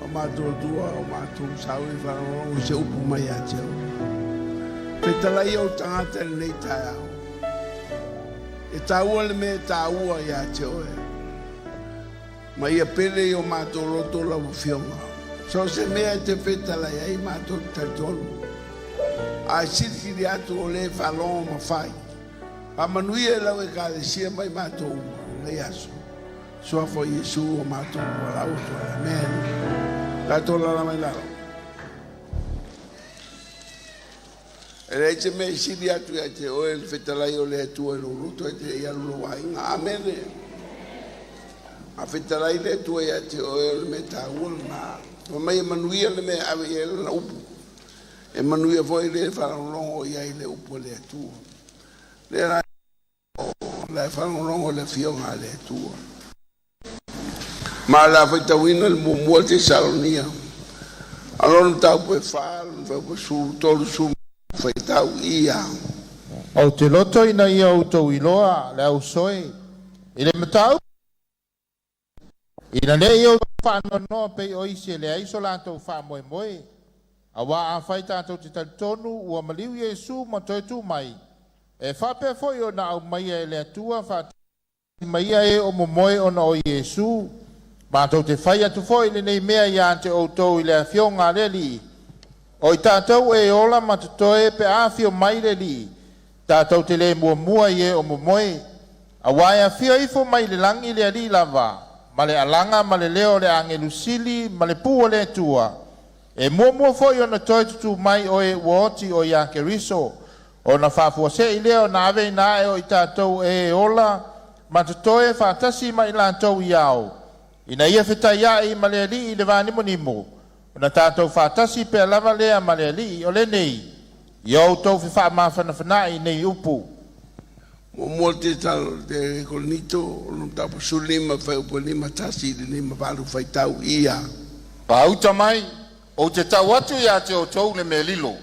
O matou Atua, o matou sau e faalogologo i se upu mai ia te Oe. Fetalai ou tagata i lenei taeao, e taua le mea e taua ia te Oe, ma ia pele i o matou loto lau Afioga. So o se mea e te fetalai ai matou te talitonu, a e silisili atu o lē faalogo ma fai. Faamanuia i lau Ekalesia ma i matou uma i lenei aso. Suafa o Iesu ua matou valaau atu ai. Amene. Tatou alaala mai lalo. E leai se mea e sili atu ia te oe le fetalai o le Atua i lou loto e te le i alu lou aiga. Amene. A fetalai le Atua ia te oe o le mea taua lena. Fai mai e manuia le mea e ave i ai lana upu. E manuia foi le faalogologo i ai i le upu a le Atua. Lea la o le faalogologo i le Afioga a le Atua. Ma o le a faitauina le muamua Tesalonia, a lona mataupu e 4, lona fuaiupu 13 faitau ia. Ou te loto ina ia outou iloa, le au uso e, i le mataupu, ina ne i outou faanoanoa pei o isi e leai so latou faamoemoe. Auā afai tatou te talitonu ua maliu Iesu ma toe tu mai, e faapea foi ona aumaia e le Atua faatasi ma ia e o momoe ona o Iesu. Matou te fai atu foi lenei mea ia te outou i le Afioga a le Alii, o i tatou e ola ma totoe pe a afio mai le Alii, tatou te le muamua i e o momoe. Auā e afio ifo mai le lagi le Alii lava, ma le alaga ma le leo o le agelu sili ma le pu o le Atua. E muamua foi ona toe tutū mai o e ua oti o ia Keriso, ona faafuasei lea ona aveina ae o i tatou e ola ma totoe faatasi ma i latou i ao, ina ia fetaiai ma le Alii i le vanimonimo, ona tatou faatasi pea lava lea ma le Alii. O lenei, ia outou fefaamafanafana'i i nei upu. Muamua te Korinito, lona mataupu 15, fuaiupu 51 i le 58 faitau ia. Paauta mai, ou te tau atu ia te outou le mea lilo,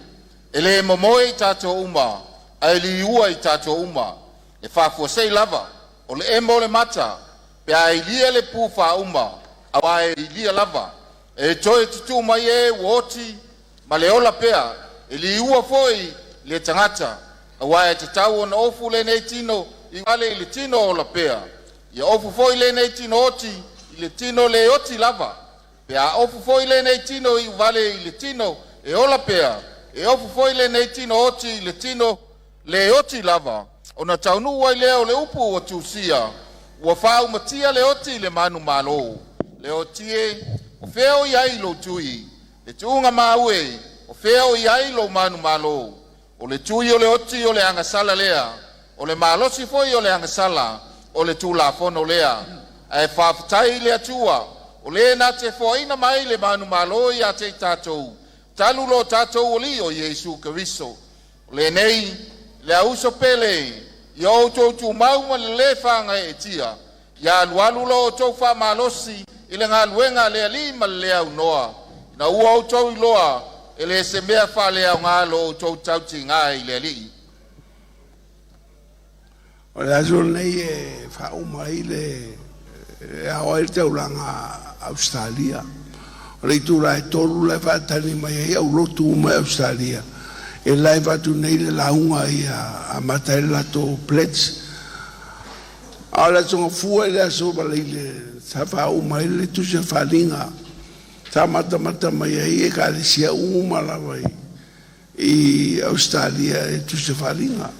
e le momoe i tatou uma, ae liua i tatou uma. E faafuasei lava, o le emo o le mata, pe a ilia le pu faauma, auā e ilia lava. E toe tutū mai e ua oti ma le ola pea, e liua foi le tagata, auā e tatau ona ofu lenei tino i vale i le tino ola pea. Ia ofu foi lenei tino oti i le tino le oti lava. Pe a ofu foi lenei tino i uvale i le tino e ola pea, e ofu foi lenei tino oti i le tino le oti lava. Ona taunuu ai lea o le upu ua tusia, ua faaumatia le oti i le manumalo. Le oti e, o fea o i ai lou tui? Le tuuga maue, o fea o i ai lou manumalo? O le tui o le oti o le agasala lea, o le malosi foi o le agasala, o le Tulafono lea. Ae faafetai i le Atua, o le na te foaina mai le manumalo ia te i tatou, talu lo tatou Alii o Iesu Keriso. O lenei, le au uso pele, ia outou tumau ma le lē faagaeetia, ia alualu lo outou faamalosi i le galuega a le Alii ma le lē aunoa, ina ua outou iloa e le se mea faaleaoga lo outou tautigā i le Alii. O le aso lenei e faauma ai le e ao ai le taulaga Ausetalia. O le itula e 3 la e faatali mai ai aulotu uma e Ausetalia. E live atu nei le lauga ia amata ai le latou pledge. A o le aso Gafua i le aso Faraile sa faauma ai le tusi a faaaliga sa matamata mai ai Ekalesia uma lava i Ausetalia e tusi a faaaliga.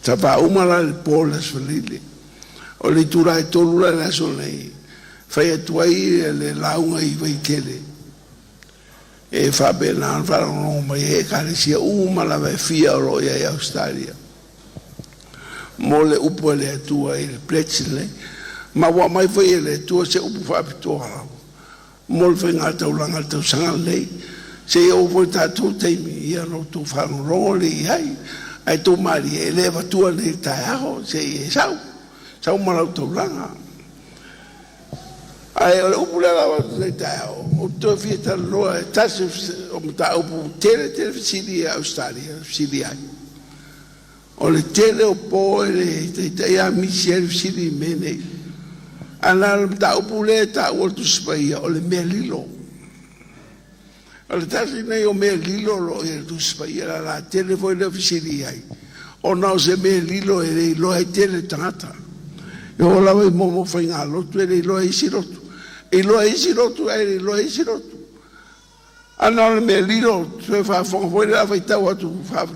Sa faauma la le po le aso Faraile. O le itula e 3 la le aso nei, fai atu ai le lauga i Vaitele. E faapena ona faalogologo mai ai Ekalesia uma lava e fia o lo o i ai i Ausetalia mo le upu a le Atua i le pledge lenei. Ma ua aumai foi e le Atua se upu faapitoa lava mo le faiga taulaga le tausaga lenei. Se i oo foi tatou taimi, ia na outou faalogologo lea i ai. Ae tou malie, e le avatua nei i le taeao, se i e sau, sau ma lau taulaga. Ae o le upu lea lava nei taeao, ou te toe fia talanoa e tasi o mataupu tele tele fesili i Ausetalia fesili ai. O le tele o po e le taitai lava misi ai le fesili i mea nei. Ae na o le mataupu lea e taua le Tusi Paia, o le mea lilo. O le tasi lenei o mea lilo o lo o i le Tusi Paia, o le ala tele foi lea o fesili i ai, ona o se mea lilo e le iloa ai tele tagata. E oo lava i mea o faigalotu e le iloa e isi lotu. E iloa e isi lotu ae le iloa e isi lotu. A na o le mea lilo, toe faafofoga foi le a faitau atu,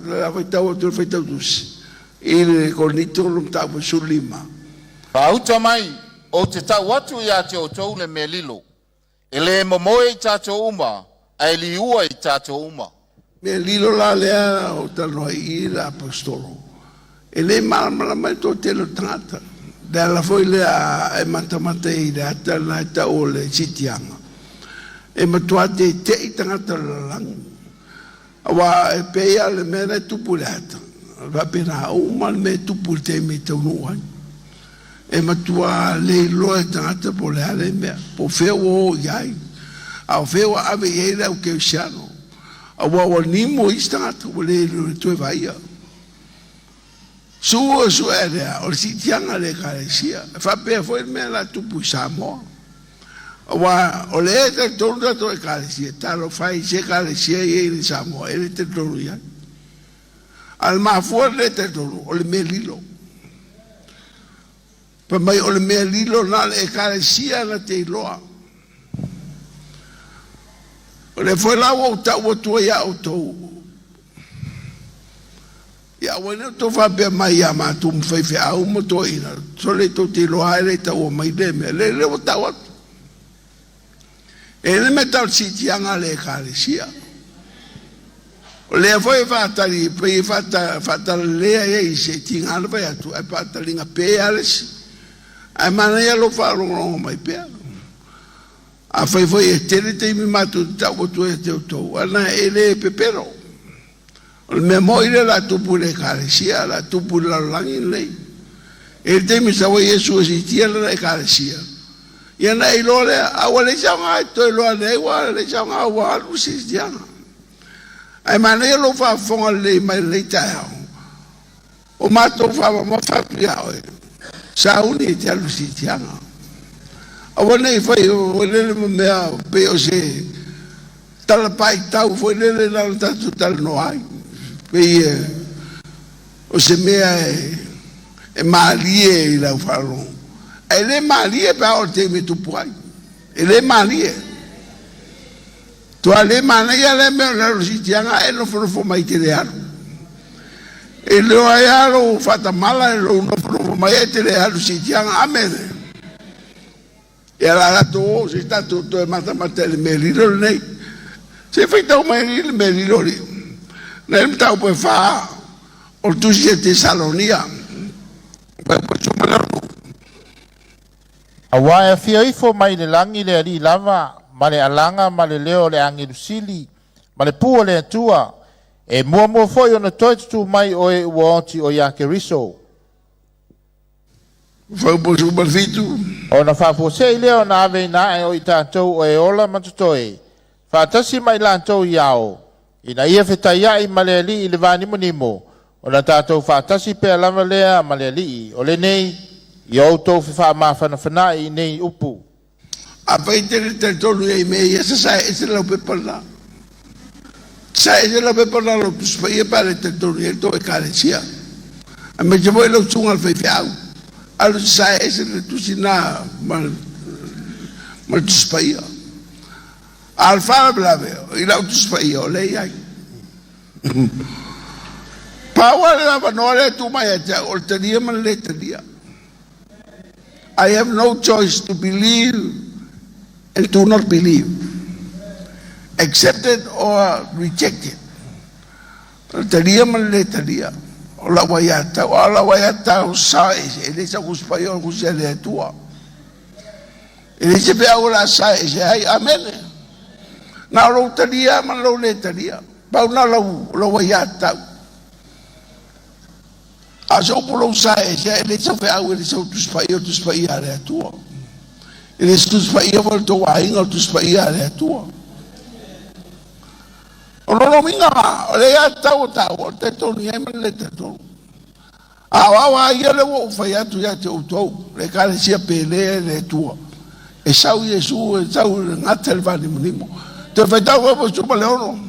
le a faitau atu le faitau tusi i le Korinito le mataupu 15. Faauta mai, ou te tau atu ia te outou le mea lilo, e lē momoe i tatou uma, ae liua i tatou uma. Mea lilo la lea o talanoa i i le aposetolo, e le malamalama ai le toatele o tagata. Le ala foi lea e matamata i le ata lena e tau o le siitiaga, e matua tete'i tagata o le lalolagi. Aua e pei lava o le mea lena e tupu i le ata, e faapena uma le mea e tupu i le taimi e taunuu ai. E matua le iloa e tagata po o le a le mea, po o fea ua o i ai, a o fea ua ave i ai le au kerisiano. Aua ua nimo isi tagata ua le toe vaaia. Sue sue lea, o le siitiaga a le ekalesia. E faapea foi le mea la tupu i Samoa. Aua o lea e talitonu tatou ekalesia, talofa e i se ekalesia e i ai i Samoa, e le talitonu i ai. A o le mafua le talitonu, o le mea lilo. Fai mai o le mea lilo na o le ekalesia na te iloa. O lea foi la ua ou tau atu ai ia outou, ia aua ne i outou faapea mai ia matou ma faifeau ma toeaiina, sole tou te iloa lava e le i taua mai lea mea. Lea lea ua tau atu. E le mea tau le siitiaga a le ekalesia. O lea foi e faatali, pei e faatalelea ai i se tiga na fai atu, ae faataliga pe lava le isi. Ae manaia lou faalogologo mai pea. Afai foi e tele taimi matou te tau atu ai ia te outou, ana e le pepelo. O le mea moni lea o le a tupu i le ekalesia, o le a tupu i le lalolagi lenei. E i ai le taimi e sau ai Iesu e siitia lana ekalesia, ia ona e iloa lea, a ua leai se aoga e toe iloa ane ai, ua leai se aoga ua alu le siitiaga. Ae manaia lou faafofoga lelei mai i lenei taeao, o matou faamamafa atu ia oe, sauni e te alu i le siitiaga. Aua ne i fai foi lele ma mea pei o se tala paitau foi lele na ona tatou talanoa ai, pei o se mea e malie i lau faalogo. Ae le malie pe a oo i le taimi e tupu ai. E le malie. Tua le manaia lea mea o le alu siitiaga ae nofonofo mai te le alu. E leo ai lava lou faatamala i lou nofonofo mai ae te le alu siitiaga. Amene. Ia la latou o se tatou toe matamata i le mea lilo lenei. Se faitau mai alii le mea lilo alii. Nei le mataupu e fa o le tusi a Tesalonia. Aua e afio ifo mai le lagi le Alii lava, ma le alaga ma le leo o le agelu sili, ma le pū o le Atua, e muamua foi ona toe tutū mai o e ua oti o iā Keriso. Faupo 17. Ona faafuasei lea ona aveina ae o i tatou o e ola ma totoe, faatasi ma i latou i ao, ina ia fetaiai ma le Alii i le vanimonimo, ona tatou faatasi pea lava lea ma le Alii. O lenei, ia outou fefaamafanafana'i i nei upu. Afai e te le talitonu i ai mea ia, sasae ese lau pepa lena. Sasae ese lau pepa lena lou Tusi Paia pe a le talitonu i ai le tou ekalesia. Aemaise foi lau susuga i le faifeau. Alu sasae ese le tusi lena ma le Tusi Paia. A o le faalavelave, i lau Tusi Paia, o lea e i ai. Pau lava le avanoa lea e tuu mai ia te au, o le talia ma le le talia. I have no choice to believe and to not believe. Accept it or reject it. O le talia ma le le talia. O lau aiatatau, a o lau aiatatau sa ese, e le sau kusi paia o le kusi a le Atua. E le se feau o le a sae ese ai. Amene. Na o lou talia ma lou le talia. Pau na lau aiatatau. A o se upu lou sae ese ai, e le sau feau, e le sau Tusi Paia, o le Tusi Paia a le Atua. E le se Tusi Paia foi a le tou aiga, o le Tusi Paia a le Atua. O lona uiga la, o le aiatatau o taua, o le talitonu i ai ma le le talitonu. A o au lava ia lea ua ou fai atu ia te outou, le ekalesia pele e le Atua, e sau Iesu, e sau i le gata i le vanimonimo. Te faitau foi po ma le ono.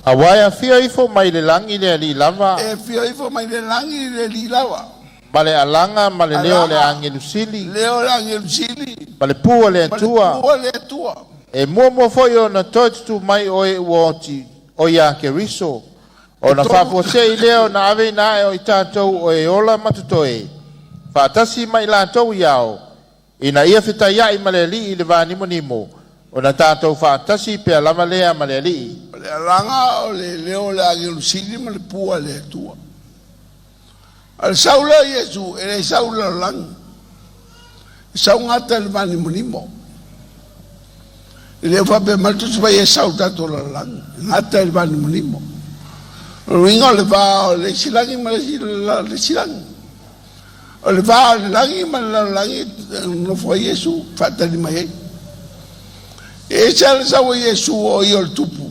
Auā e afio ifo mai le lagi le Alii lava. E afio ifo mai le lagi le Alii lava. Ma le alaga ma le leo o le agelu sili. Leo o le agelu sili. Ma le pu a le Atua. Ma le pu a le Atua. E muamua foi ona toe tutū mai o e ua oti o iā Keriso. Ona faafuasei lea ona aveina ae o i tatou o e ola ma totoe, faatasi ma i latou i ao, ina ia fetaia'i ma le Alii i le vanimonimo, ona tatou faatasi pea lava lea ma le Alii. O le alaga o le leo o le agelu sili ma le pu a le Atua. A le sau lea o Iesu, e le sau i le lalolagi, e sau gata i le vanimonimo. E le o faapea mai le Tusi Paia e sau i le tatou lalolagi, e gata i le vanimonimo. O le uiga o le va o le isi lagi ma le isi lagi. O le va o le lagi ma le lalolagi e nofo ai Iesu, faatali mai ai. E ese lava le sau a Iesu o ia o le tupu,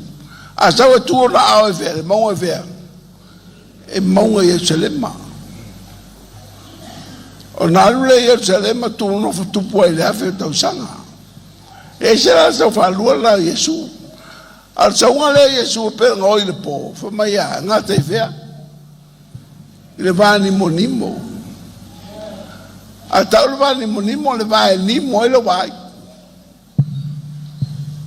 a sau e tu ona ao e fea, le mauga e fea? E mauga i Ierusalema. Ona alu lea i Ierusalema tu nofo tupu ai i le 1000 o tausaga. E ese la le sau faalua lena o Iesu. A o le sauga lea o Iesu e pei ona oi i le po, fai mai a, e gata i fea? I le vanimonimo. A tau le vanimonimo, o le va e nimo ai le vaai.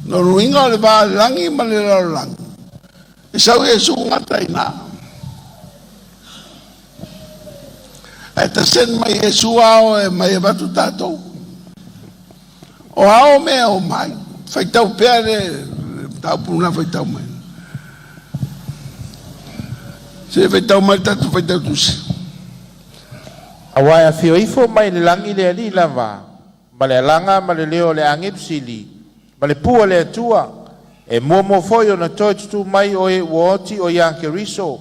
No luiga o le va o le lagi ma le lalolagi, e sau Iesu gata i ina. Ae taseni mai Iesu ao e mai avatu tatou. O ao mea o mai, faitau pea le mataupu lena faitau mai. Se faitau mai le tatou faitau tusi. Auā e afio ifo mai le lagi le Alii lava, ma le alaga ma le leo o le agelu sili, ma le pu a le Atua, e muamua foi ona toe tutū mai o e ua oti o iā Keriso,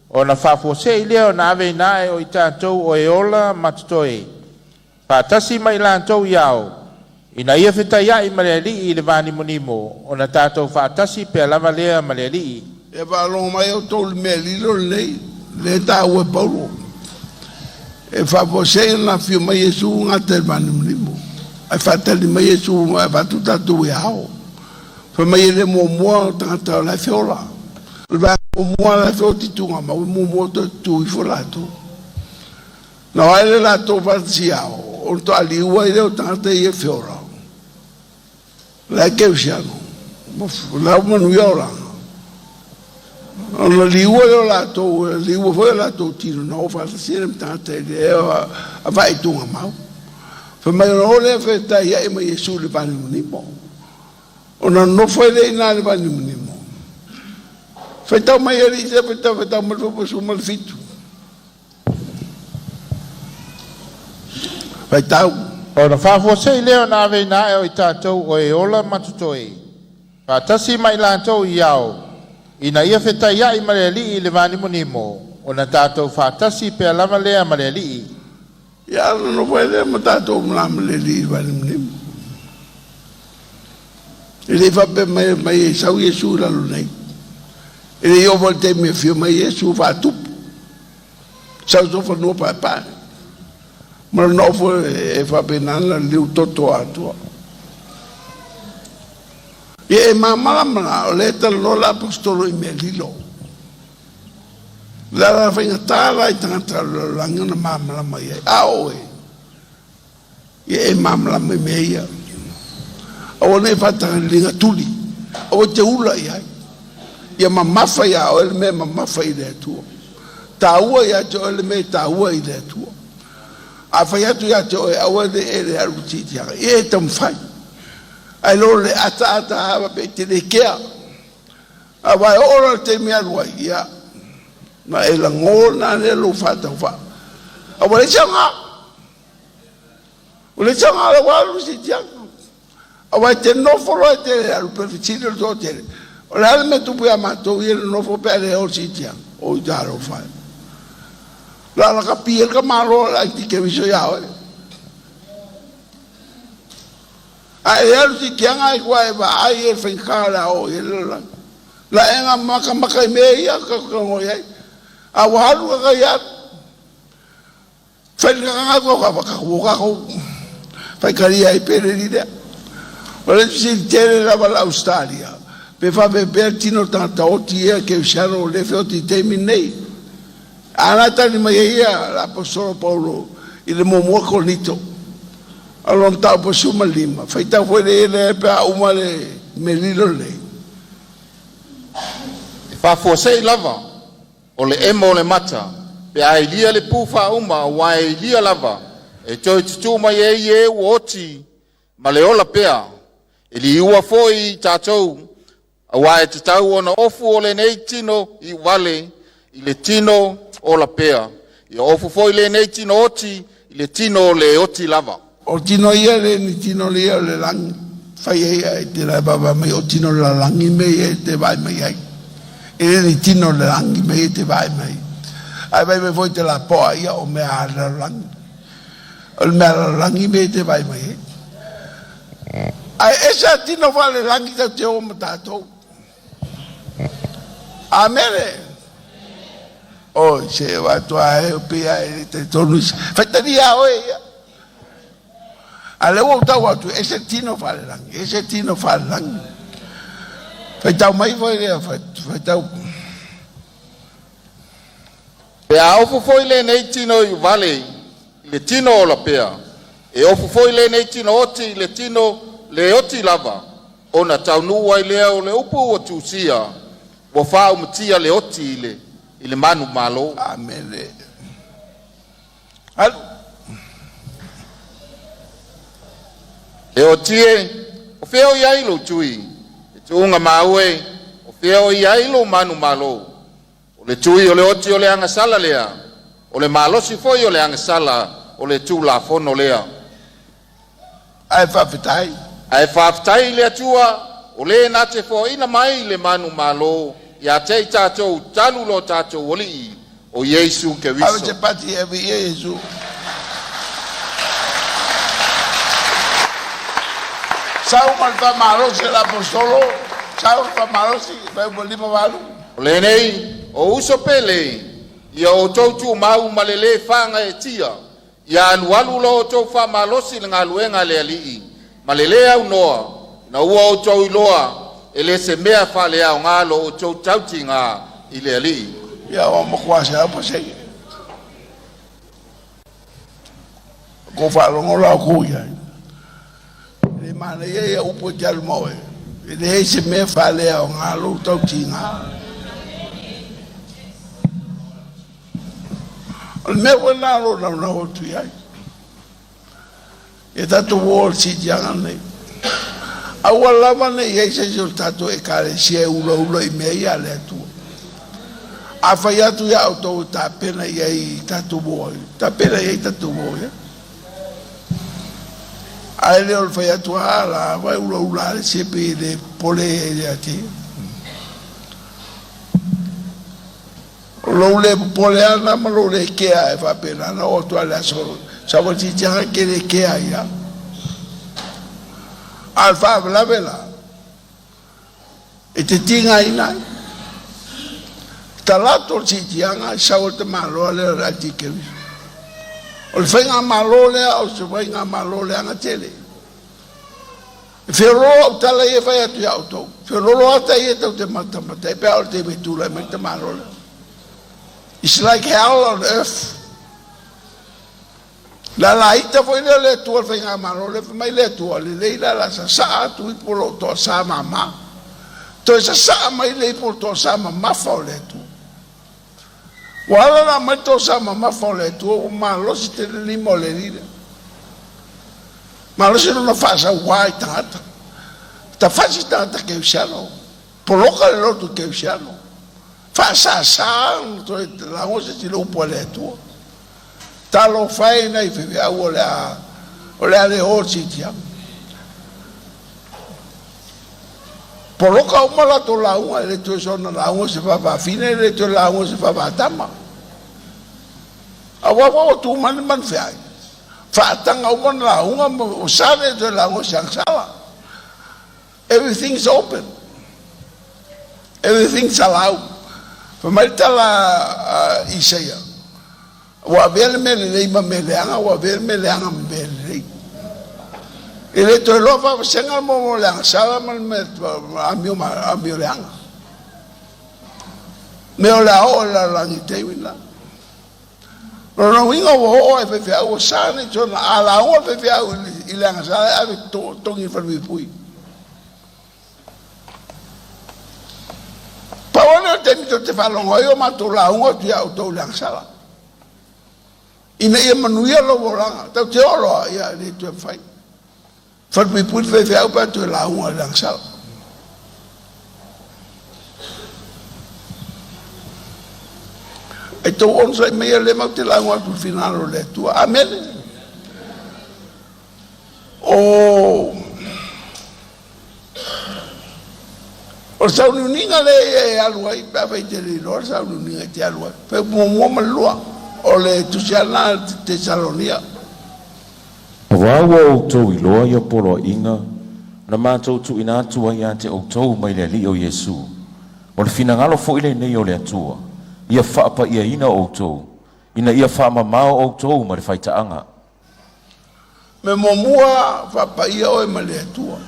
ona faafuasei lea ona aveina ae o i tatou o e ola ma totoe, faatasi ma i latou i ao, ina ia fetaia'i ma le Alii i le vanimonimo, ona tatou faatasi pea lava lea ma le Alii. E faalogo mai outou i le mea lilo lenei, lea e taua e Paulo. E faafuasei ona afio mai Iesu gata i le vanimonimo, ae faatali mai Iesu ae avatu tatou e ao. Fai mai e le muamua o tagata o la e feola. O le vaega muamua la e feoti tuugamau, e muamua toe tutu ifo latou. Na o ai le latou faatasi ao, ona toa liua ai lea o tagata ia e feola. La e kerisiano, la ua manuia olaga. Ona liua lea o latou, liua foi o latou tino, na o faatasi ai ma tagata i le a vaai tuugamau. Fai mai ona o lea fetai ai ma Iesu i le vanimonimo. Ona nofo ai lea i ina i le vanimonimo. Faitau mai alii se faitau faitau mai le faupasu ma le fitu. Faitau. Ona faafuasei lea ona aveina ae o i tatou o e ola ma totoe, faatasi ma i latou i ao, ina ia fetaia'i ma le Alii i le vanimonimo, ona tatou faatasi pea lava lea ma le Alii. Ia, ona nofo ai lea ma tatou ma le Alii i le vanimonimo. E le i faapea mai mai e sau Iesu i lalo nei. E le i oo foi i le taimi e afio mai Iesu faatupu. Sau sou fanua paepae. Ma lona ofo e faapena ona liu toto atua. Ia e malamalama la, o lea e talanoa le aposetolo i mea lilo. O le ala faigata la i tagata o le lalolagi ona malamalama i ai. A oe, ia e malamalama i mea ia. Aua ne i faatagaliliga tuli, aua e te ula i ai. Ia mamafa iā oe le mea e mamafa i le Atua. Taua iā te oe le mea e taua i le Atua. A fai atu iā te oe, aua ne i e le alu tiitiaga, ia e taumafai. Ae lo le ataata lava pe te le kea. Aua e oo loa i le taimi e alu ai, ia, na e lagona lea lou faatauvaa. A ua leai se aoga. Ua leai se aoga lau alu i se tiaga. Aua e te nofo loa e te alu pe fesili o le toatele. O le a le mea tupu iā matou ia le nofo pe a le o le tiaga. Oi talofa e. La la ka pie le ka malo la i te viso iā oe. A e alu si tiaga e kua e vaai e whainga la o i le la. La e ngā maka maka i mea ia ka ka ngoi ai. A ua alu ka kai alu. Whai ka ka ka ka ka ka ka whai kari ai pere ni lea. O le fesili tele lava le Ausetalia, pe faapefea le tino o le tagata oti ia kerisiano o lea e feoti i le taimi lenei. A na tali mai ai ia le Aposetolo Paulo i le muamua Korinito, o lona mataupu e 15, faitau foi lea lea pe a uma le mea lilo lenei. E faafuasei lava o le emo o le mata pe a ilia le pu faauma auā e ilia lava e toe tutū mai ai e ua oti ma le ola pea. E liua foi i tatou auā e tatau ona ofu o lenei tino iuvale i le tino ola pea, ia ofu foi lenei tino oti i le tino le oti lava. O tino ia le ni tino ia o le lagi fai ai ai te la baba mai o tino la lagi me ia te vai mai ai. E le ni tino le lagi me ia te vai mai. Ai vai mai foi te la poa ia o mea a la lagi. O le mea la lagi me te vai mai ai. Ai esa tino fa le lagi ta te o ma tātou. Amene. O se wa tua e o pia e te tonu. Faitani a oe ia. A le ua tau atu, e se tino faalelangi, e se tino faalelangi. Faitau mai foi lea, faitau. Pe a ofu foi lenei tino iuvale i le tino ola pea, e ofu foi lenei tino oti i le tino le oti lava, ona taunuu ai lea o le upu ua tusia, ua faaumatia le oti i le manu malo. Amene. Alu. E oti e, o fea o i ai lou tui, e tuuga maue, o fea o i ai lou manu malo. O le tui o le oti o le agasala lea, o le malosi foi o le agasala o le tulafono lea. Ai faafetai. Ae faafetai i le Atua, o le na te foaina mai le manu malo, ia te i tatou talu lo tatou alii, o Iesu Ave Keriso. se pati e vi Iesu. Sau ma le faamalosi le apostolo, sau le faamalosi, fai ua lima valu. O lenei, o uso pele, ia outou tumau ma le lē faagaeetia, ia alualu lo outou faamalosi i le galuega a le alii, ma le lē aunoa, ina ua outou iloa e le se mea faaleaoga lo outou tautigā i le alii. Ia o makuā se au pasege. Ko faalogo la o ku iai. Le manaia ia upu e te alu ma oe. E leai se mea faaleaoga lou tautiga. O le mea foi lena o lo o naunau atu i ai. Ia tatou o i le siitiaga lenei. Aua lava ne i ai se isi o le tatou ekalesia e ulaula i mea ia a le Atua. A fai atu ia outou e tapena i ai i tatou o ai, tapena i ai tatou o ai. Ae le o le fai atu a la vai ulaula le se pe le pole e le ate. O lou le popole ana ma lou le kea e faapena na o atu a le aso sa siitiaga ke le kea ia. A le faalavelave la, e te tigaina ai. Talato le siitiaga e sau le tamaloa lea o le atikeri. O le faiga malo lea o se faiga malo leaga tele. E feololo au tala ia e fai atu ia outou. Feololo ata ia tau te matamata e pe a o le taimi e tulai mai tamalo lea. It's like hell on earth. La la ita foi lea le Atua le faiga malo lea fai mai le Atua lelei la la sasaa atu ipo o loo toasa mama. Toe sasaa mai le ipo o le toasa mamafa o le Atua. Ua ala la mai le toasa mamafa o le Atua ua malosi tele lima o le alii lea. Malosi lona faasauā i tagata. Tafasi tagata kerisiano. Poloka le lotu kerisiano. Faasāsā ona toe lago se isi i le upu a le Atua. Talofa e nai feufeau o le a o le a le o le siitiaga. Poloka uma latou lauga, e le toe soona lauga se faafafine, e le toe lauga se faafatama. Aua foi ua tu mai le manufeai. Faataga uma na lauga ma ua sa le toe lauga se agasala. Everything's open. Everything's allowed. Fai mai le tala a Isaia, ua avea le mea lelei ma mea leaga, ua avea le mea leaga ma mea lelei. E le toe loa faavasega mo le agasala ma le mea amio amio leaga. Mea o le a oo i le lalolagi i le taimi lena. O lona uiga ua oo lava i faifeau ua sa nei sona a lauga le faifeau i le agasala e ave togi i le falepuipui. Pau lava lea o le taimi tou te faalogo ai o matou lauga atu ia outou i le agasala. Ina ia manuia lou olaga. Tatou te oo loa, ia e le toe mafai. Falepuipui le faifeau pe a toe lauga i le agasala. E tou onosai mai ia lea matou te lauga atu i le finagalo o le Atua. Amene. O O le sauniuniga lea e alu ai pe afai e te le iloa le sauniuniga e te alu ai. Pe muamua ma le lua, o le tusi lava lena a Tesalonia. Auā ua outou iloa ia poloaiga na matou tuuina atu ai ia te outou mai le Alii o Iesu, o le finagalo foi lenei o le Atua, ia faapaiaina outou, ina ia faamamao outou ma le faitaaga. Mea muamua, faapaia oe ma le Atua.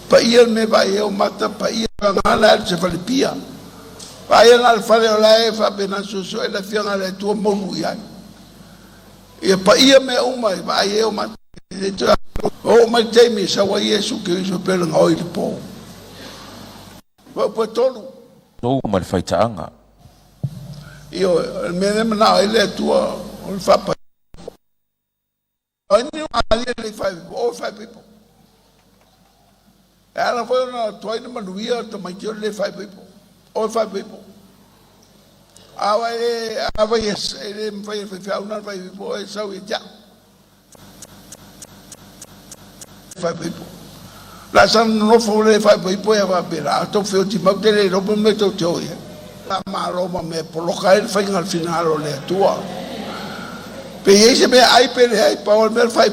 Paia le mea vaai ai ou mata, paia gana alu se falepia. Vaai ana le fale o la e faapena suesuesue le afioga a le Atua molu i ai. Ia paia mea uma e vaai ai ou mata. E toe oo mai le taimi e sau ai Iesu Keriso pei o le gaoi i le po. Upu e tolu. Tou ma le faitaaga. Ioe, o le mea lea e manao ai le Atua o le faapaia. Ai ni alia le fai o fai pipo. E ala foi ona tuai na manuia o tamaiti o le fai pipo. O fai pipo. A e a vai e le mafai e faifeau na fai pipo e sau ia te au. Fai pipo. La sa nonofo le fai pipo ia faapena. A tou feoti mau te le iloa po o le mea tou te o i ai. La malo ma mea e poloka ai le faiga o le finagalo o le Atua. Pe i ai se mea ai pe leai, pau o le mea le fai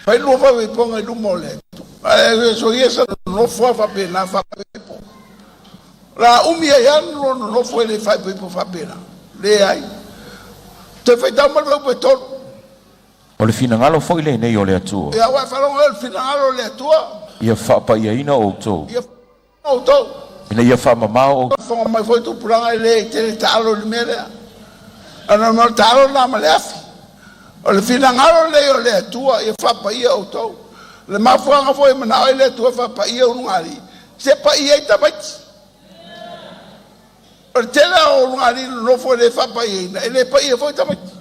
fai lua faaipoipoga i luma o le Atua. Ae soia sa nonofo lava faapena faaipoipo. La umi ai lava ona lua nonofo e le faaipoipo faapena. Leai. Toe faitau mai le fuaiupu e tolu. O le finagalo foi lenei o le Atua. Ia, ua e faalogo ai o le finagalo o le Atua. Ia faapaiaina outou. Ia outou. Ina ia faamamao outou. Faafofoga mai foi tupulaga e le tele taalo i le mea lea. Ona o le taalo lena ma le afi. O le finagalo lenei o le Atua ia faapaia outou. O le mafuaaga foi e manao ai le Atua e faapaia ulugalii, se paia ai tamaiti. O le tele o ulugalii nonofo e le faapaiaina, e le paia foi tamaiti.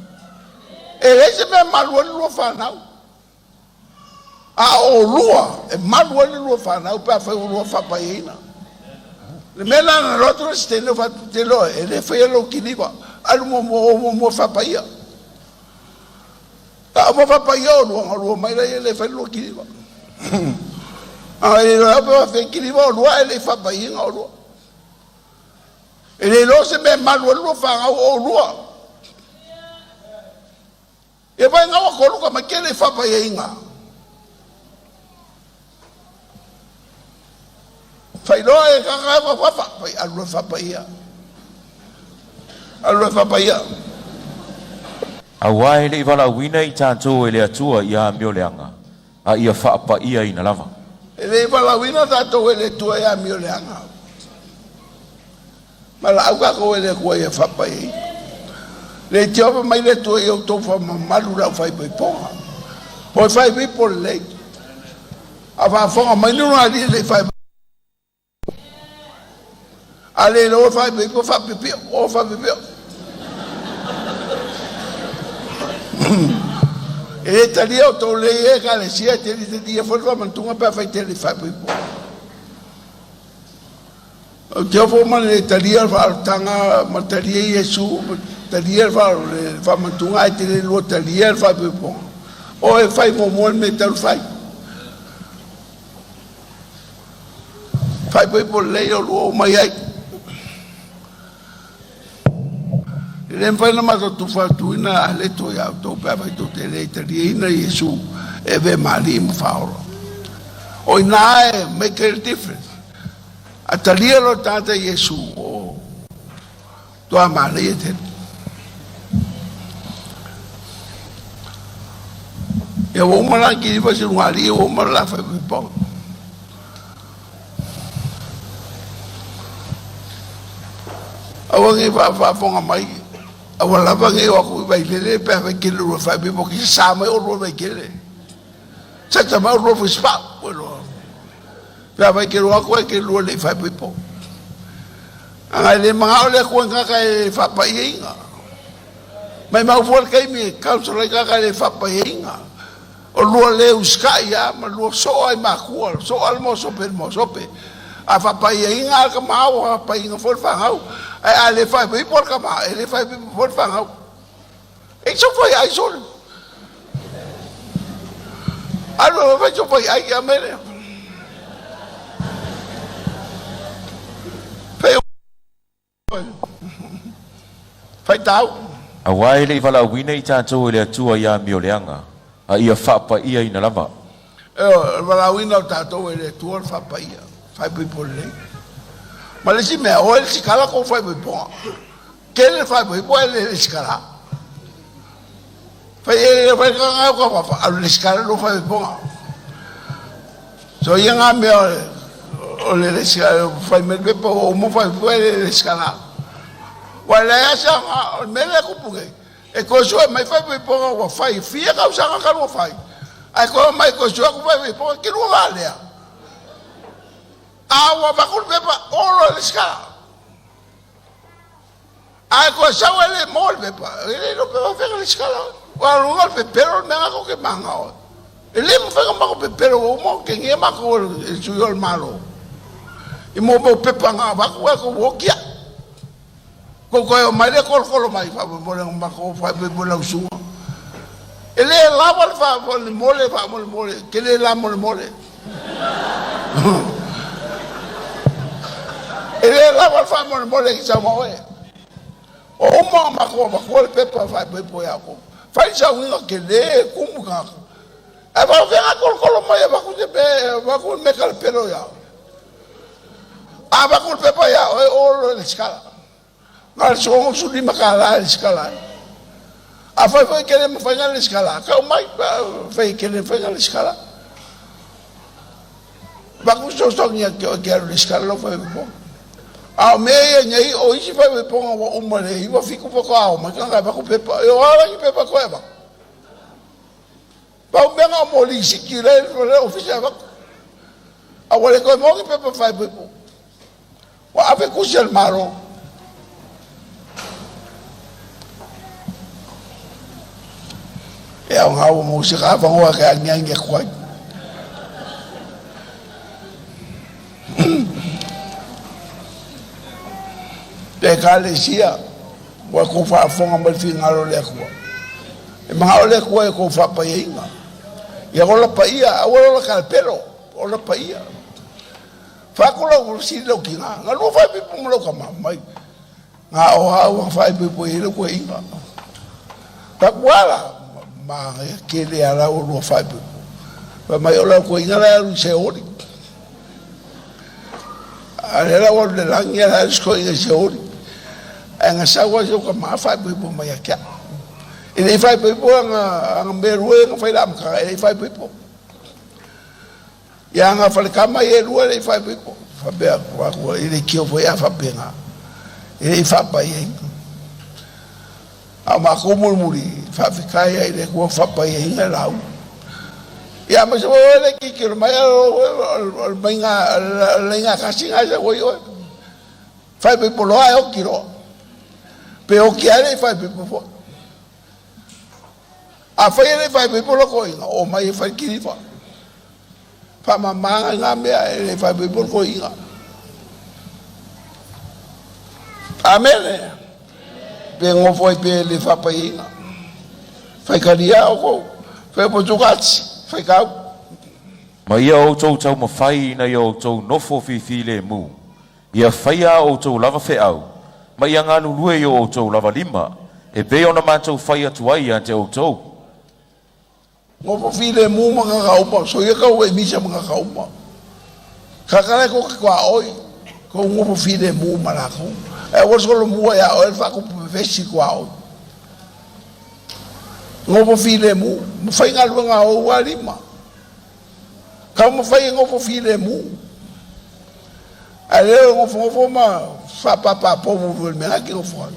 E leai se mea e malu ai le lua fanau. A o olua e malu ai le lua fanau pe afai ua lua faapaiaina. Le mea lena na alu atu le isi teine o fai atu, te iloa e le faia lou kiliva, alu muamua o muamua faapaia. A uma faapaia olua, ona olua mai lea e le fai le lua kiliva. A e le iloa pe faafefea kiliva olua ae le i faapaiaina olua. E le iloa se mea e malu ai le lua fanau o olua. Ia vai ngau a kolu ka mai ke le faapaiaina. Failoa e kaka e wawafa, fai alu e faapaia. Alu e faapaia. Auā e le i valaauina i tatou e le Atua ia amioleaga, a ia faapaiaina lava. E le i valaauina tatou e le Atua ia amioleaga. Valaau tatou e le Atua ia faapaiaina. Le tiofa mai le Atua ia outou faamamalu le aufaipoipoga. O e faipipo lelei. A faafofoga mai lona alii e le i faipipo. A le iloa faipipo faapipio, o faapipio. E le talia outou lelei e Ekalesia e te le talia foi le faamantuga pe afai te le i faipipo. Ou te ofo ma le talia le faaolataga ma talia Iesu, ma talia le faamantuga ae te le lua talia le faaipoipoga. Oe fai muamua le mea e tatau ona fai. Faaipoipo lelei oulua uma i ai. E le mafai ona matou tufa atuina aleto ia outou pe afai tou te le taliaina Iesu e avea ma Alii ma Faaola. O i ina e make a difference. A talia loa le tagata i Iesu, o matua manaia tele. Ia ua uma la kilifa se lugali ua uma la faaipoipoga. Aua nei faafofoga mai, aua lava nei o atu i Vailele pe afai kele lua faaipoipo ki sa mai o lua Vaikele. Sa ta mai o lua Fusipau. Pe afai ke lua atu ai ke lua le faaipoipo. Aga e le magao le Atua i tagata e faapaiaina. Mai mau fua le taimi e council ai tagata e le faapaiaina. O lua le usitai a ma lua soa i matua, soa le moasope i le moasope. A faapaiaina a le tama ua faapaiaina foi le fanau. Ae a le faaipoipo le tama, e le faaipoipo foi le fanau. E so fai ai sole. Alu e fai so fai ai a mele. Fai fai tau. Auā e le i valaauina i tatou e le Atua i amioleaga, a ia faapaiaina lava. E o le valaauina o tatou e le Atua le faapaia, faaipoipo lelei. Ma le isi mea, o e le sikala kou faaipoipoga. Tele le faaipoipo ae le lesitala. Fai e fai ka ka ka fa alu lesitala lo faaipoipoga. So ia ngā mea o le lesitala fai me pepa o mo faaipoipo e le lesitala. Ua le asa o le mea lea kupu nei. E koe sue mai faaipoipoga ua fai fia tausaga talu ona fai. Ae koe mai koe sue atu faaipoipoga ke lua vā lea. A ua avatu le pepa olo e lesitala. Ae koe sau e le mo le pepa, e le iloa pe faafefea lesitala. Ua luga le pepelo le mea na tou te magao ai. E le mafai ona matou pepelo ua uma ona tegia matou e le sui o le Malo. I mo mau pepa na avatu ae tou oti ai. Tou toe omai lea kolokolo mai faamolemole na matou faamoemoe lau susuga. E le lava le faamolemole faamolemole, te le lamolemole. E le lava le faamolemole i sau oe. O uma ona matou avatua le pepa faaepoepo ia outou. Fai le sauiga tele e tumu tagata. Ae faafefea kolokolo mai avatu se mea, avatu le mea talepelo ia oe. A avatu le pepa ia oe, o le lesitala. Na o le $65 e lesitala ai. Afai foi ke le mafai ona lesitala, tau mai, fai ke le mafai ona lesitala. Avatu fesoasoani ia te oe e te alu e lesitala lau faaipoipoga. A o mea ia nei, o isi faaipoipoga ua uma i le 97 faatoa o mai tagata e avatu pepa. E o a la ni pepa toe avatu. Pau mea na o mo lisiti le le ofisa e avatu. A ua le toe maua ni pepa faaipoipo. Ua ave tusi a le Malo. E ao ngā ua mau se ka whangoa ke angi angi aku ai. Le Ekalesia, ua kou faafofoga mai le finagalo o le Atua. E manao le Atua i kou faapaiaina. Ia ola paia, aua le ola kalepelo, ola paia. Faaku lau sili lau tina, na lua faaipoipo ma lau tama mai. Ngā o au ang faaipoipo i lau koeina. Takuala, ma kele a lau o lua faaipoipo. Fai mai o lau koeina la alu i Seoli. A le lau alu le lagi a la alu koeina i Seoli. Ae nga sau ai sau tama faaipoipo mai ia te au. E le i faaipoipo anga anga mea lua nga fai la amataga, e le i faaipoipo. Ia anga falekama ia e lua e le i faaipoipo. Faapea atu e le kio foi a faapena. E le i faapaiaina. A o matou mulimuli faafetai ai i le Atua faapaiaina e lau. Ia ma se oe le kikilo mai o le maiga le tasi na e sau ai oe. Faaipoipo loa e oti loa. Pe oti ae le i faaipoipo foi. Afai e le i faaipoipo lo toeaina, o mai e fai le kilifa. Faamama ngā mea e le i faaipoipo le toeaina. Amene. Pe nofo ai pe le faapaiaina. Faitalia outou, fai potukati, faitau. Ma ia outou taumafai ina ia outou nofo fifilemu, ia faia a outou lava feau, ma ia galulue i o outou lava lima, e pei ona matou fai atu ai ia te outou. Nofo filemu ma tagata uma, soia kau e misa ma tagata uma. Kakala e ko ke koa oi, ko nofo filemu ma lākou. Ae ua solo mua ia oe le faakupu pepesi koa oi. Gofo filemu, ma faigaluega a ou lava lima. Taumafai e nofo filemu. Ae le o le nofonofo ma faapapapovu foi i le mea la e te nofo ai.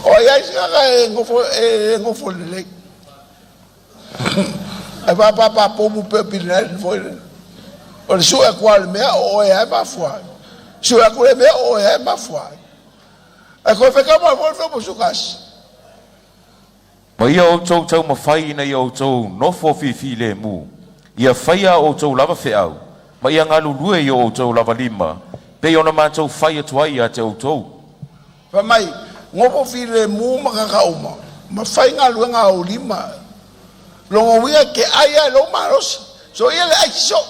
O ai lava isi tagata e nofo e le nofo lelei. Ae faapapapovu pei o Pinelani foi lele. O le sue atu lava o le mea o oe lava e mafua ai. Sue atu le mea o oe lava e mafua ai. Ae toe fetau mai foi le Feumasukasi. Ma ia outou taumafai ina ia outou nofo fifilemu, ia faia a outou lava feau, ma ia galulue i o outou lava lima, pei ona matou fai atu ai ia te outou. Fai mai, nofo filemu ma tagata uma, ma fai galuega a ou lima. Lona uiga e te ai lava i lou malosi. Soia le ai sosoo.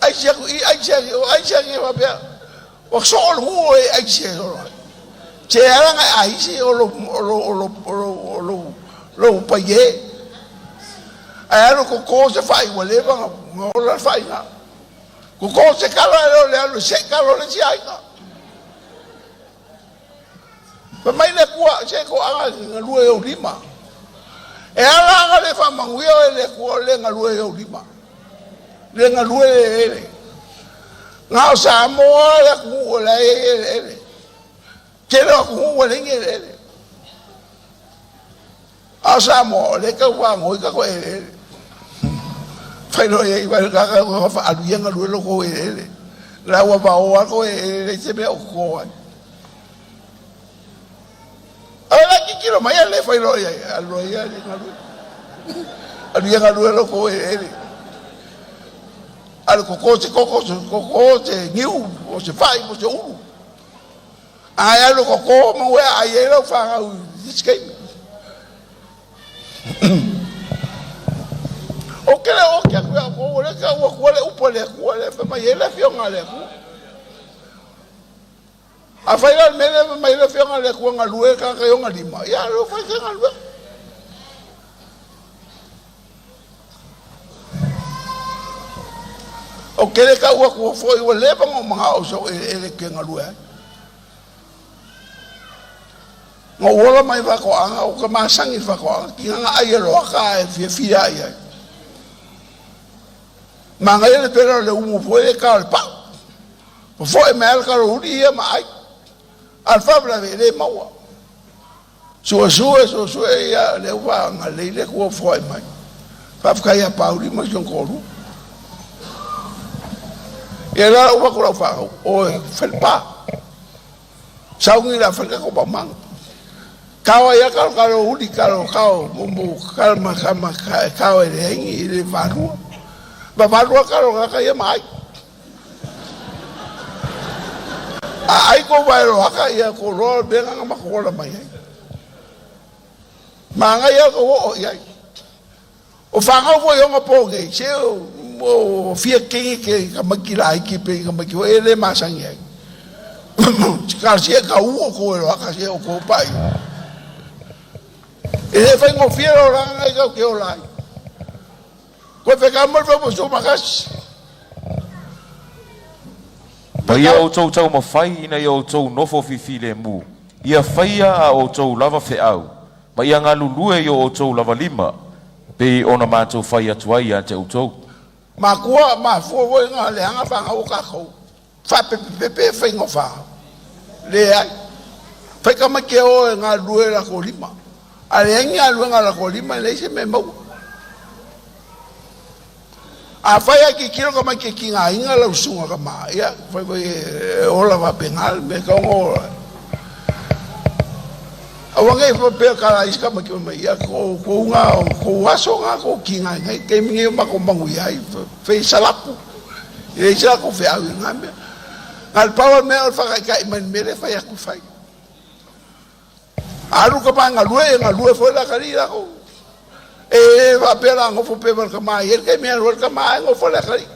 Aisi atu i, aisi atu i o, aisi atu i faapea. Ua soo le nuu e aisi e solo ai. Se ala na aisi o lo o lo o lo o lo o lo lou paie. Ae alu toto se fai ua leva na ola le fai na. Toto se kalo ae o le alu se kalo le isi aiga. Fai mai le Atua, se toaga e galue i ou lima. E ala ana le faamanuia oe e le Atua o le galue i ou lima. Le galue le eleele. Na o Samoa le atunuu o la e i ai eleele. Tele o atunuu ua leai ni eleele. A o Samoa, o lea e tau faanoi tatou eleele. Fai loa i ai, fai loa faaalu ia galue lo tou eleele. La ua vaoa tou eleele, leai se mea o toto ai. A o la tilotilo mai a le fai loa i ai, alu loa ia galue. Alu ia galue lo tou eleele. A o le toto se koko, se toto se niu, o se fai, o se ulu. Ae alu toto ma ua ai ai lau fanau i se taimi. O ke le o ke atu ia kou le ka ua kua le upu a le Atua le fai mai ai le afioga a le Atua. A fai la le mea lea fai mai le afioga a le Atua galue tagata i ona lima, ia leo fai se galuega. Ou te le tau atu foi ua leva ona ou manao i sou eleele ou te galue ai. Na ou ola mai faatoaga, ou te masani i faatoaga, tiga na ai e loaka ae fiafia ai ai. Manaia le pela o le umu foi le ta o le pau. Fofoe mai lava le kalouli ia ma ai. A o le faalavelave e le maua. Suesue, suesue ia lea ua agalelei le Atua ua foai mai. Faafetai ia Pauli ma si ona toalua. Ia la ua atu lau fanau, o e falepa. Sauni la fale ko mamanga. Kao ia kalo kalo uli kalo kao mo kalo ma kama kao e le ingi le valua. Ma valua kalo kaka ia mai. A ai ko vai ro haka ia ko roa me nga ma ko la mai ai. Ma nga ia ko o ia. O whangau foi onga po ke se o fia kengi ke ka maki la iki pe ka maki o ele masangi ai. Ka sia ka u ko ro haka sia o ko pai. E le whai ngofia ro ranga i kau ke o lai. Koe wheka mai wha mo so makasi. Ma ia outou taumafai ina ia outou nofo fifilemu, ia faia a outou lava feau, ma ia galulue i o outou lava lima, pei ona matou fai atu ai ia te outou. Makua mafua foi nga leaga fanau o tatou. Faapepepepe faiga o fanau. Leai. Fai ka mai ke o e galulue latou lima. A leai ni galuega a latou lima, e leai se mea e maua. A fai a tilotilo ka mai ke tigaina lau susuga ka ma, ia, fai foi e ola faapena le mea e tatau ona ola ai. Aua nei faapea ka la isi ka mai ke mai, ia, ko kou ngā, kou aso ngā, kou tigaina i taimi nei o matou manuia ai, fai salapu. E leai se latou feau i lena mea. Na o le pau o le mea o le faataitai mai le mea lea e fai atu fai. Alu ka ma e galue, e galue foi la atalii latou. E le faapea la nofo pea ma le tama e i ai le taimi e alu ai le tama ae nofo le atalii.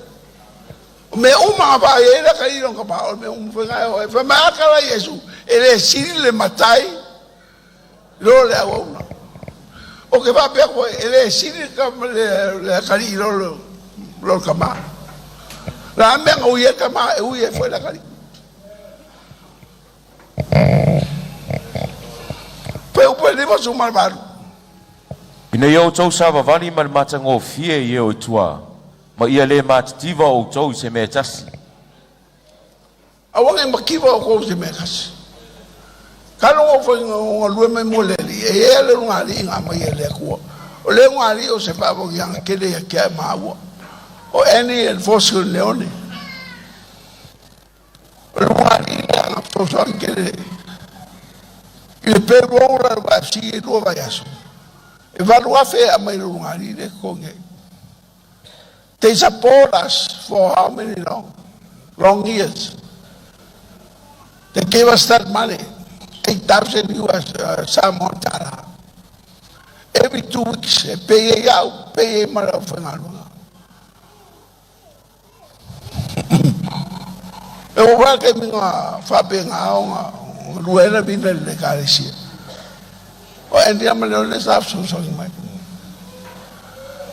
O mea uma na vaai ai le atalii i lona tama, o le mea uma foi na e o ai. Fai mai, a tala Iesu, e le sili le matai lo le auauna. Ou te faapea atu ai, e le sili le atalii lo le tama. O le a mea na ui ai le tama, e ui ai foi le atalii. 58. Ina ia outou savavali ma le matagofie i e o i tua, ma ia lē matitiva outou i se mea e tasi. Aua ne i mativa outou i se mea e tasi. Kalo o fai nga lue mai mo le ali. E ea le lunga ali nga mai e le akua. O le lunga ali o se whaavongianga kele ia kia e maua. O Annie and Fosco Leone. O le lunga ali le anga fesoasoani kele. I le payroll a le YFC e 2 vaiaso. E 8,000 e aumai le lunga ali le totogi ai. They support us for how many long? Long years. They gave us that money, 8,000 US Samoan dollar. Every 2 weeks, e pay ai au, pay ai ma le aufaigaluega. E oo lava taimi na faapena ona galue ai le vina i le ekalesia. O Andy ma Leone sa fesoasoani mai.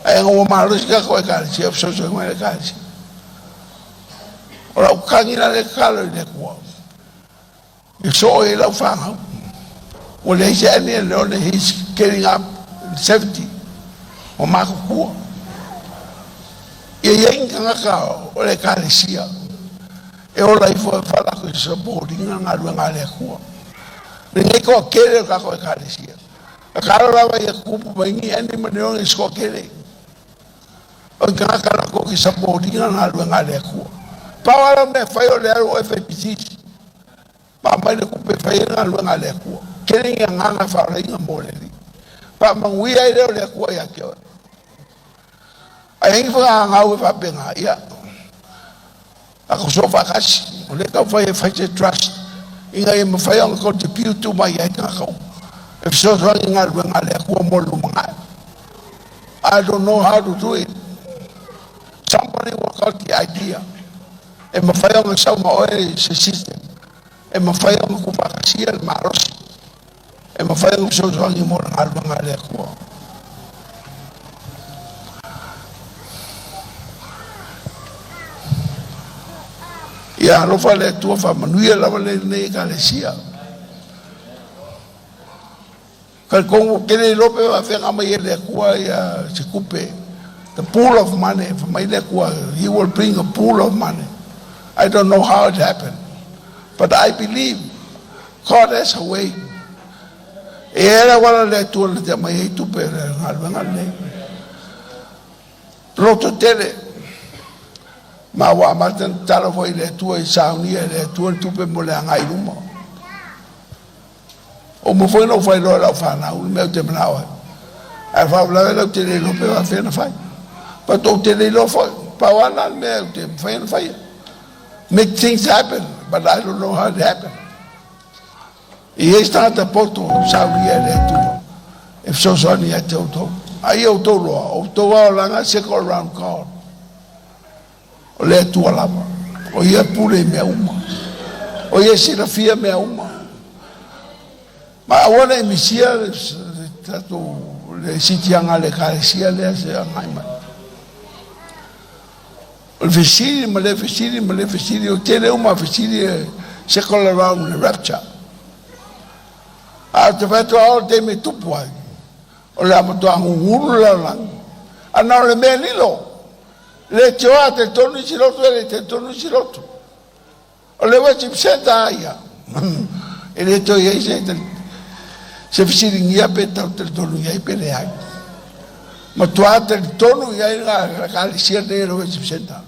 Ae ina ua malosi tatou ekalesia, fesoasoani mai le ekalesia. O lau tagi la le tatalo i le Atua. E soo ai lau fanau. Ua leai se Andy and Leone, he's getting up 70. O matutua. Ia iai ni tagata o le ekalesia e ola ifo e faalako i se supportinga galuega a le Atua. Lenei toatele o tatou ekalesia. Tatalo lava ia tutupu mai ni Andy ma Leone i se toatele. O ni tagata latou te supportinga galuega a le Atua. Pau lava le mea e fai o le alu o fai pisinisi. Ma aumai le tupe e fai ai le galuega a le Atua. Tele ni agaga e faaolaina mo le Alii. Faamanuia ai lea o le Atua ia te oe. Ai ai ni whakangau e faapena, ia, tatou so'o faatasi. O lea e taumafai e fai se trust ina ia mafai ona contribute uma i ai tagata uma e fesoasoani i galuega a le Atua mo le lumanai. I don't know how to do it. Somebody work out the idea. E mafai ona sau ma oe se system. E mafai ona tuufaatasia le malosi. E mafai ona fesoasoani mo le galuega a le Atua. Ia alofa le Atua faamanuia lava lenei ekalesia. Talitonu ou te le iloa pe faafeaga mai e le Atua ia se tupe. The pool of money, fai mai le Atua, He will bring a pool of money. I don't know how it happened, but I believe God has a way. E i ai le auala a le Atua na te aumai ai tupe o le galuega lenei. Loto tele. Ma ua amata ona tatalo foi i le Atua i saunia e le Atua le tupe mo le agai i luma. Ua uma foi ona ou faailoa i lau fanau le mea ou te manao ai. Ae faalavelave lau te le iloa pe faafefea ona fai. But ou te le iloa foi, pau lava lena le mea ou te mafai ona faia. Make things happen, but I don't know how it happen. E i ai se tagata poto saunia e le Atua e fesoasoani ia te outou. Ai ia outou loa, o outou aolaga circle around God. O le Atua lava, o Ia e pule i mea uma. O Ia e silafia mea uma. Ma aua ne i misia le tatou le siitiaga a le ekalesia lea se agai mai. O le fesili ma le fesili ma le fesili, o tele uma fesili e circle around le rapture. A o te fai atu a o le taimi e tupu ai, o le a matua gugulu le lalolagi. A na o le mea lilo, Le tioa talitonu isi lotu, e le talitonu isi lotu. O le worship center a ia. E le toe i ai se, se fesiligia pe tau talitonu i ai pe leai. Matua talitonu i ai le ekalesia nei e le worship center.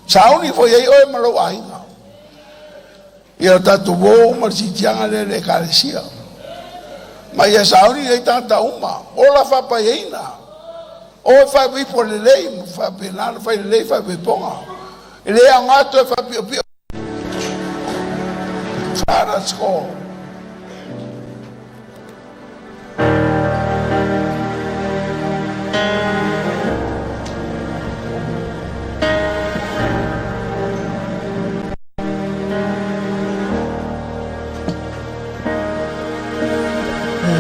Sauni foi ai oe ma lou aiga. Ia o tatou uo uma le siitiaga lea i le ekalesia. Ma ia sauni i ai tagata uma, ola faapaiaina. O e faaipoipo lelei ma faapena ona fai lelei faaipoipoga. E le aoga toe faapiopio Father's call.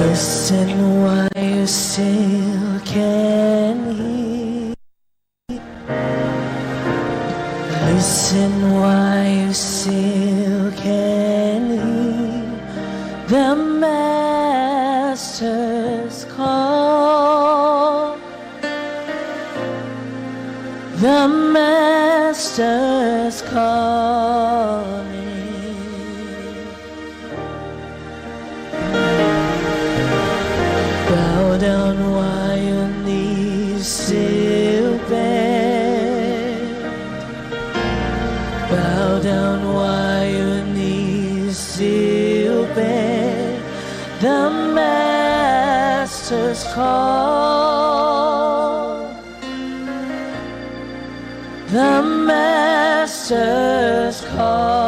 Listen while you still can hear. Listen while you still can hear the Master The Master's calling. Bow down while your knees still bend. Bow down while your knees still bend. The Master's call. The Master's calling.